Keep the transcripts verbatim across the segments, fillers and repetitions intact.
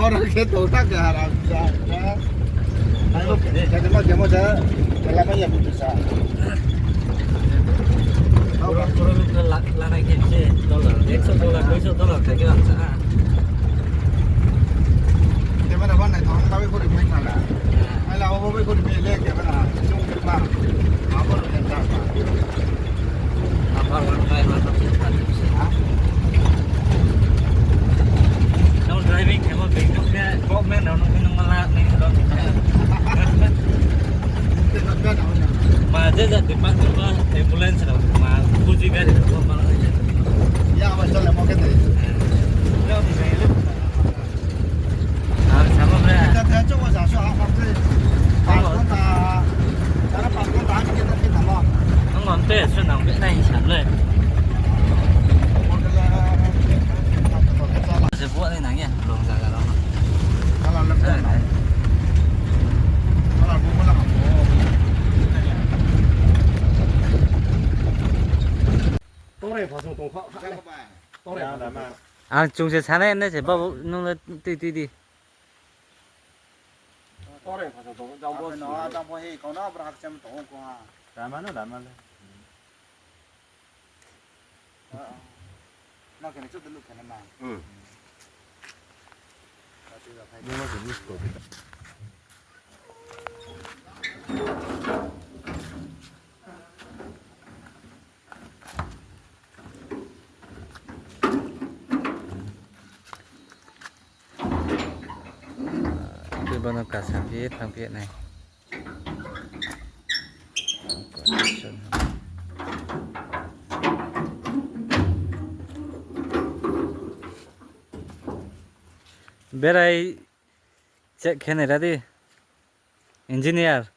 Orang ke totak ya haram sa. Ayo, jadi mau demo sa. Lama ya putus sa. Kurang, kurang itu la-, lana ke se dollar, ekso dollar, duiso dollar kaki bangsa. Camera ban nai thong tawi kori mai nala. Ai la obo kori mai le camera. Sung ma. Abo lo ta. Number one driver of the country. Now driving hemo bengkok ke government rok nung mala nung rok. Ma je ja department ma ambulance rok ma kuji gari rok ma. Ya, ba chole mo ke te. Ya, bi le. Ang sama bre. Kita dia coba sasuk apa tu? Pas kota. Cara pas kota kita kita lo. Ang ngon te su nang bi nai san le. Model. Sebuah ni nang ya, belum jaga lo. Kalau lebih. Kalau bukan apa. Tore pasang tongkha. Tore pasang tongkha. Ang chwngse sanai hwnwi se, babu, nwng le twi twi di. Tore pasang tongkha, jang bo. Abo no, jang bo he, kono abra hakcham tongo ko ha. Rama no, rama le. Ah, ah. No kene chut dulu kene ma. Hmm. Ni ma se miss ko. Tei bono kasa phi thang phi nai. Berai check khe nai ra di. Engineer.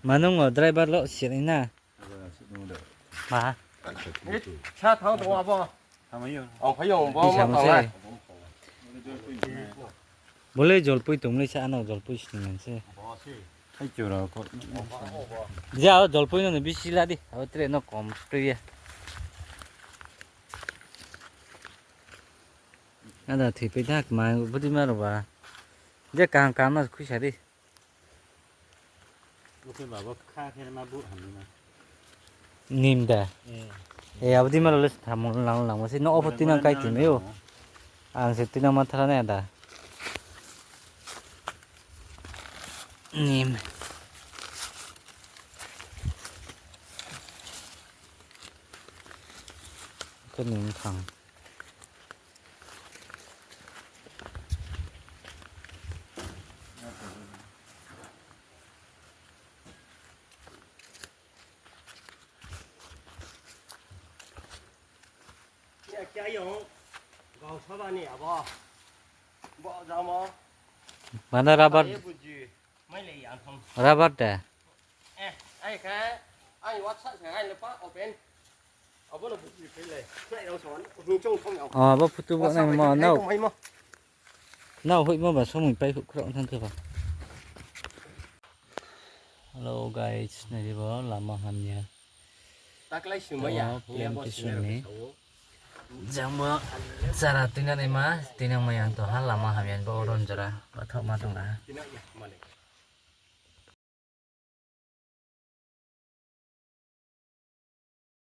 Manung o driver lo sini na. Ma. Sa thang tong abo. Ang phayo bo. Bisa mo se. Bole jolpui tong le sa ano jolpui sini man se. Hai chura ko. Ja o jolpui no bisi la di. Abo tre no kom tu ya. Ada thipi dak ma budi maro ba. Je kaham kaham no khuisa di. Bukhe babo kha khe ma bu hamni ma. Nim da. Eh. Eh, abdi ma lole thamung lang lang masi no opo tinang kai tim yo. Ang se tinang ma thara ne da. Nim. Ke nim thang. Kya, kya yung? Gau saba ni abo. Bo jamo. Mana rubber? Ai buji. Mai le yang thong. Rubber da. Eh, ai kha, ai WhatsApp sa ai lepa open. Abo no buji phai le. Nai rong son, hung chong thong yau. Oh, abo photo bo nai mo nau. Mai mo. Nau hoi mo ba somoi pai khuk khra thang khe ba. Hello guys, nai bo lama hamya. Taklai sumaya. Oh, plan to sumi. Jangbo chara tinani ma, tinang ma yang to ha lama hamyan bo oron jora, bathok ma tong ha.